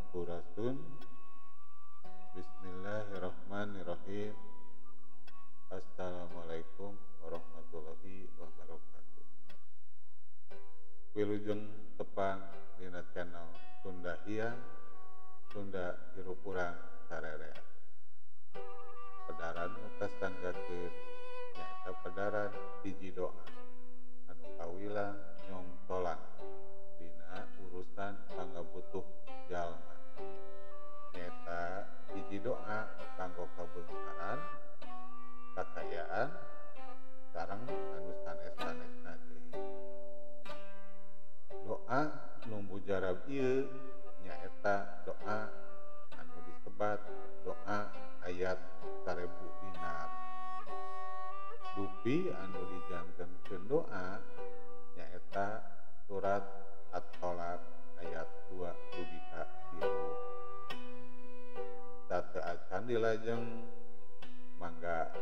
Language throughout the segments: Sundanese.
Sampurasun. Bismillahirrahmanirrahim. Assalamualaikum warahmatullahi wabarakatuh. Wilujeng tepang dina channel Sunda Hiang, Sunda hirup urang sarerea. Pedaran nu kasanggakeun nyaeta pedaran hiji doa anu kawilang nyongtolan dina urusan pangabutuh jalma. Nyaeta hiji doa kanggo kabeungharan, kakayaan, sareng anu sanes-sanesna deui. Doa nu mujarab ieu nyaeta doa anu disebat doa ayat 1000 dinar. Dupi anu dijantenkeun doa nyaeta surat At-Tolaq ayat 2 dugi ka 3. Sateu acan dilajeng mangga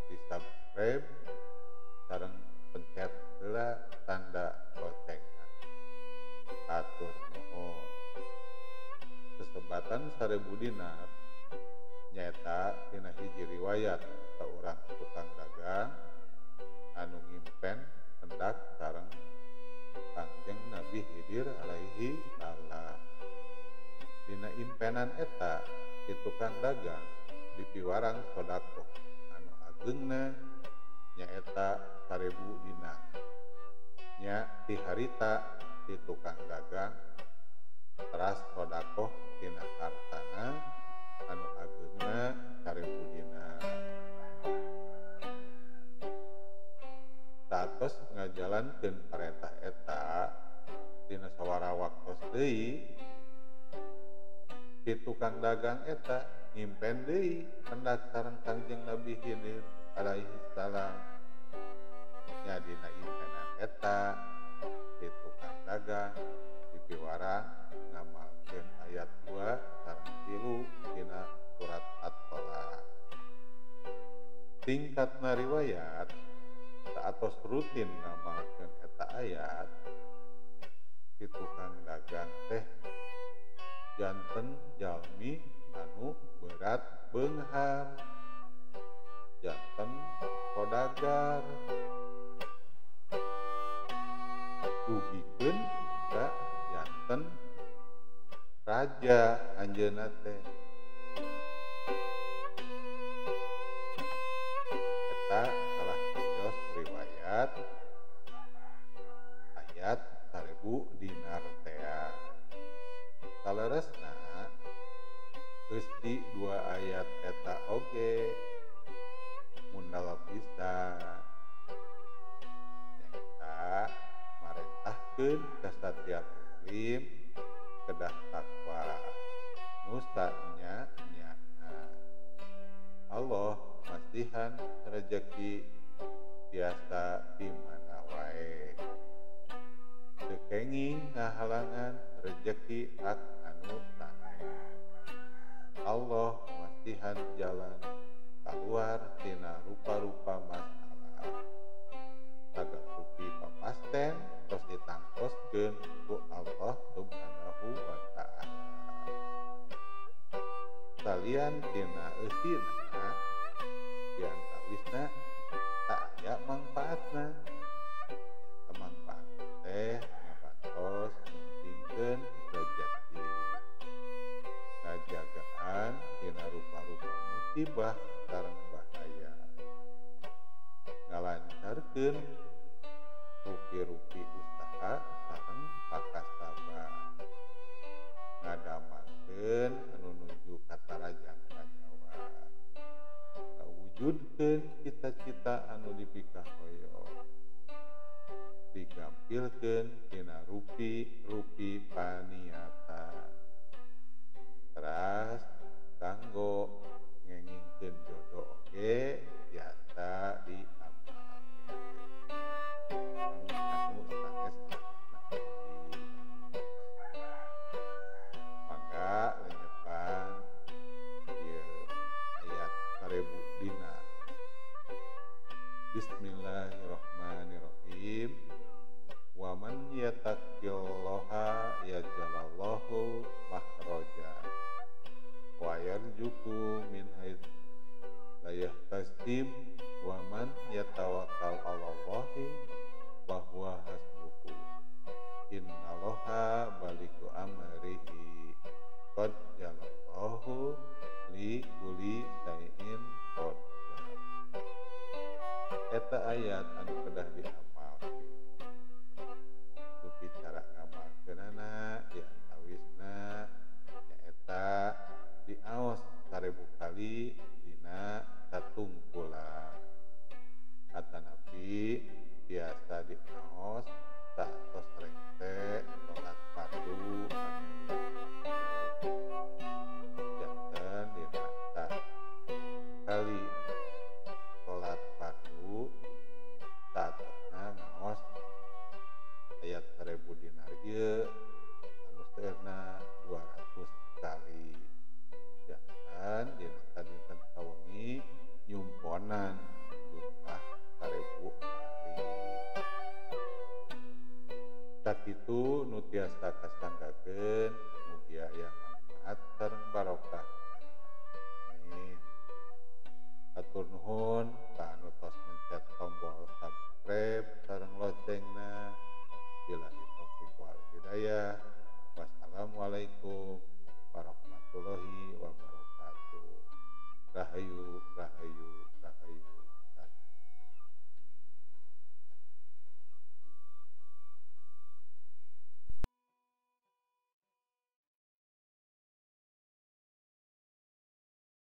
di-subscribe sareng pencet heula tanda loncengna. Atur nuhun. Sesebatan 1000 dinar nyaeta dina hiji riwayat saurang tukang dagang anu ngimpen pendak sareng Kangjeng Nabi Khidir alaihi salam. Dina impenan eta si tukang dagang dipiwarang sodakoh anu agengna nyaeta 1000 dinar. Nya ti harita si tukang dagang teras sodakoh tina hartana anu agengna 1000 dinar. Satos ngajalankeun parentah eta dina sawara waktos deui si tukang dagang eta ngimpen deui pendak sareng Kangjeng Nabi Khidir alaihi salam. Nya dina impenan eta si tukang dagang dipiwarang ngamalkeun ayat 2 sareng 3 dina surat At-Tolaq. Tingkatna riwayat saatos rutin ngamalkeun eta ayat, si tukang dagang teh janten jalmi anu berat beunghar, janten kodagar, dugikeun ka janten raja anjeunna teh. Eta salah kios riwayat ayat 1000 dinar tea. Saleresna eusi dua ayat eta oge mundal pisan. Nyaeta marentahkeun ka satiap muslim kedah takwa nu nya nya'a. Allah masihan rejeki tiasa di mana wae. Teu kenging ngahalangan rejeki hak anu sanes. Allah masihan jalan kaluar tina rupa-rupa masalah. Sagala rupi papasten tos ditangtoskeun ku Allah Subhanahu wa Ta'ala. Salian tina eusina diantawisna tak aya mangpaatna. Eta mangpaat teh ngabantos nyuntingkeun rejeki, ngajagaan tina rupa-rupa musibah sareng bahaya, ngalancarkeun rupi-rupi usaha sareng pakasaban, ngadamangkeun anu nuju katarajang kanyawa, ngawujudkeun cita-cita anu dipikahoyong, digampilkeun tina rupi-rupi paniatan, teras kanggo ngengingkeun jodoh oge biasa diamalkeun. Anu sanes mangga lenyepan ieu ayat 1000 dinar. Bismillahirrahmanirrahim. Wa man yattaqillaha Innallaha baligu amrihi qad jalallahu li kulli syai'in qadar. Eta ayat anu kedah diamalkeun. Dupi cara ngamalkeunana di antawisna nyaeta diaos 1000 kali dina satungkulan. Atanapi biasa diaos saatos rengse salat fardu janten dina kali salat fardu saatosna ngaos ayat 1000 dinar ieu anu seueurna 200 kali. Janten dina sadinten sawengi nyumponan jumlah 1000 kali. Sakitu nu tiasa kasanggakeun, mugi aya manfaat sareng barokah. Amin. Hatur nuhun ka anu tos mencet tombol subscribe sareng loncengna. Billahi taufiq wal hidayah.